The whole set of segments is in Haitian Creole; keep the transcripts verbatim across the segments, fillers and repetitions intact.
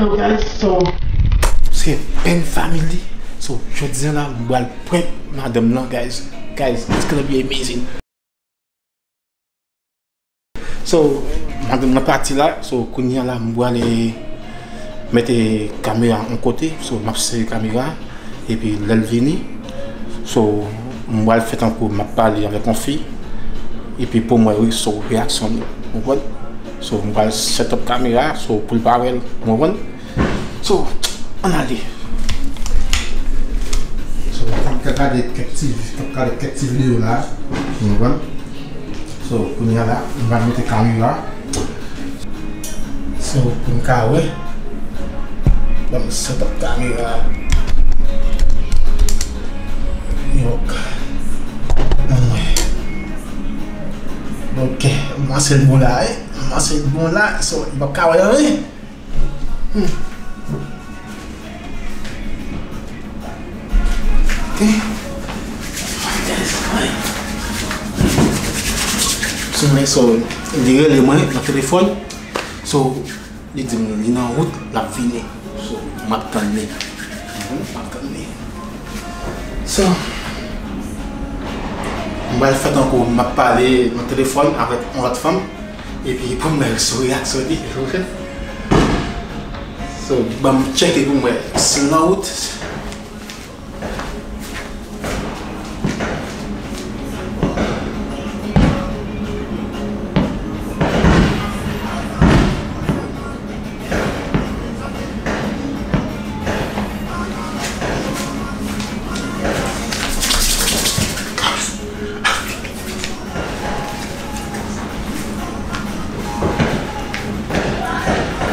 Yo, guys, so, se Pen Family. So, jodi a la, m pral prank madanm nan, guys. Guys, it's gonna be amazing. So, madanm nan pati la, so, kounye a la, m pral mete kamera yon kote, so, m ap sere kamera, epi lè l vini, so, m pral fè tankou m ap pale avèk yon fi, epi pou m wè, wi, so, reyaksyon li, ou konprann? So, m pral set up kamera, so, pou l pa wè l, ou konprann? So, ann ale. So, m ap gade kèk ti, m ap gade kèk ti videyo la. Ou konprann? So, kounye a la, m va mete kamera. So, pou m ka wè. Ban m set up kamera. Yok. Ann wè. Ok, m panse l bon la, wi. M panse l bon la. So, li p ap ka wè anyen. Hmm. Ok. So, li rele mwen nan telefòn. So, li di m li nan wout, l ap vini. So, m ap tann li. Mhm, m ap tann li. So, m pral fè tankou m ap pale nan telefòn avèk yon lòt fanm. Epi pou m wè sou reyaksyon li. So, ban m tcheke pou m wè si l nan wout.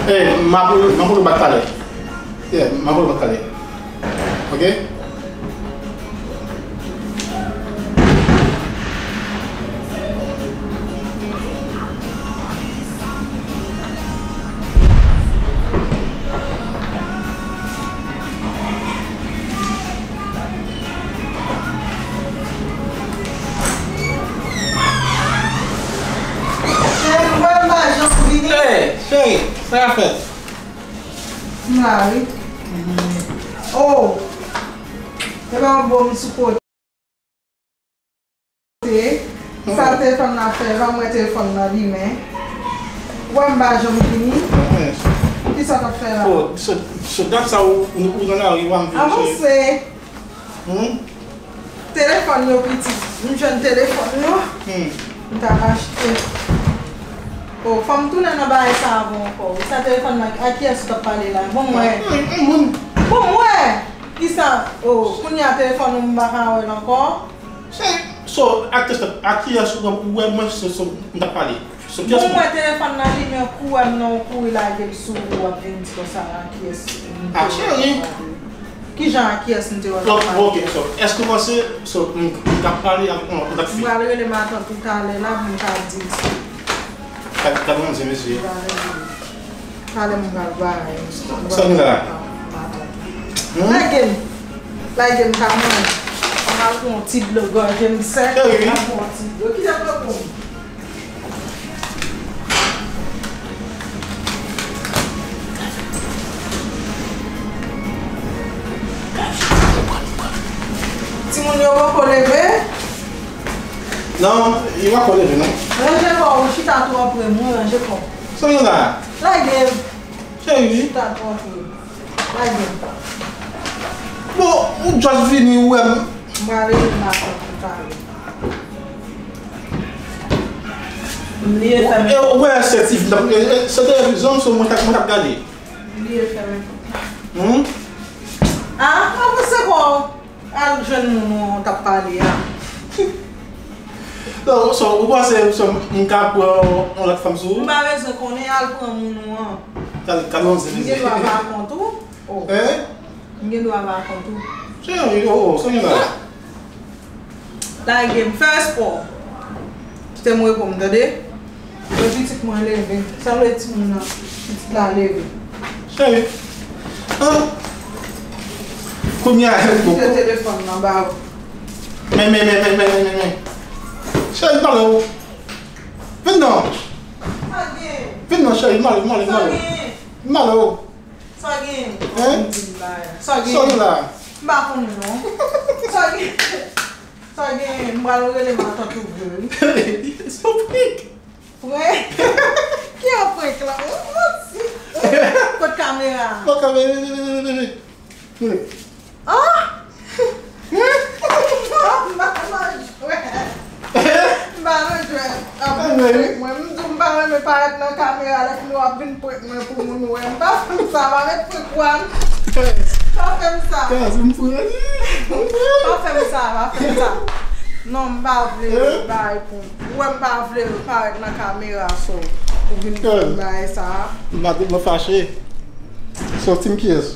Ey, m ap, m ap rele w bak talè. Yeah, m ap rele w bak talè. Ok? Cheri, m pa janm vini. Hey, cheri, sa k ap fèt? M la, wi. Oh! E pa yon bon m sou kote. Sa telefòn nan ap fè, e pa m wè telefòn nan limen. Ou wè m pa janm vini. Kisa w t ap fè la? Oh, so, so dat sa ou, ou, ou nan lari, ou pa m vini, cheri. Avanse. Hmm? Telefòn yo pitit. M jwenn telefòn yo. Hmm. M t ap achte. Oh, fò m tounen nan bagay sa avan ankò. Wi, sa telefòn nan, a kiyès ou t ap pale la? Bon, m wè. Hmm, hmm, hmm. Bon, m wè. Kisa? Oh, kounye a telefòn ou m pa ka wè l ankò. Se, so, a kiyès, a kiyès ou, ou wè mwen, se, se, m t ap pale. Se kiyès mwen? Bon, m wè telefòn nan limen, ou kouri, m nan, ou kouri lage l sou ou, w ap vin di konsa, a kiyès m te wè. Ah, cheri. Kijan a kiyès m te wè l ap pale? Ok, so, èske w panse, so, m, m t ap pale avèk yon lòt fi? M pral rele matant ou talè la pou m ka di l sa. Gad, gad manzè, mesye. Talè m pral bay. Sa nou la? Hmm? Lage m. Lage m ka manje. Mwen al pran yon ti dlo, gòje m sèk. Cheri. Mwen al pran yon ti dlo. Kite dlo pou m. Timoun yo poko leve? Non, yo poko leve, non. Ranje kò w, ou chita twò pre m, wi, ranje kò w. Sa nou la? Lage m. Cheri. Chita twò pre m. Lage m. Bon, ou just vini, ou wè m. M prale vin la pou talè. M bliye fèmen. E, ou wè se ti, e, e, se televizyon, so mwen t ap, mwen t ap gade. M bliye fèmen pòt la. Hmm? Ah, avanse kò w. Al jwenn moun ou an w t ap pale a. Non, so, ou panse, so, m ka pran yon lòt fanm sou ou? M pa bezwen konnen, al pran moun ou an. Gad, gad manzè, mesye. M gen dwa pa kont ou. Oh. Hein? M gen dwa pa kont ou. Cheri, oh, oh, sa gen la? Lage m, fè espò. Kite m repo m, tande? Lè pitit mwen leve, sa vle timoun nan, pitit la leve. Cheri. An. Kounye a, kite telefòn nan ba ou. Men, men, men. Cheri, m pale w. Vin non. Sa gen? Vin non, cheri, m ale, m ale, m ale. Sa gen? M ale w. Sa gen. Hein? Sa gen la. M pa konnen non. Sa gen. Sa gen, m pral rele matant ou vre wi. Se yon prank. Prank? Ki yon prank la? Ou manti. Kot kamera? Kot kamera? Ah! M pa nan jwèt. M pa nan jwèt. Ap vin prank mwen. M di w m pa renmen parèt nan kamera lè fini w ap vin prank mwen pou moun wè. M pa fè m sa, pa met prank wan. Pa fè m sa. Kaz, m pran li. Pa fè m sa, pa fè m sa. Non, m pa vle bay pou ou wè m pa vle parèt nan kamera, so ou vin fè m bagay sa. M pa tèlman fache. So, team kiyès?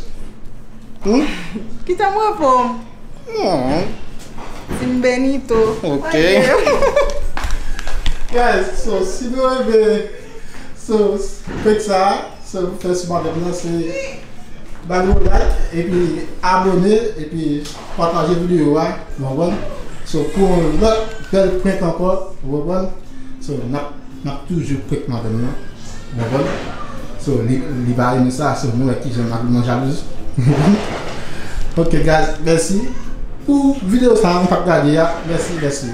Hmm? Kite m repo m. Non. Team Benito. Ok. Guys, so, si nou renmen, so, fèt sa, so, fè sou madanm nan, se ba nou like, epi abone, epi pataje videyo a, w konprann? So, pou yon lòt bèl prank ankò, w konprann? So, n ap, n ap toujou prank madanm nan, w konprann? So, li, li pa renmen sa, so, nou wè kijan madanm nan jalouz. Ok, guys, mèsi. Pou videyo sa, nou p ap gade a, mèsi, mèsi.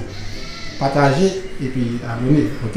Pataje, epi abone, ok?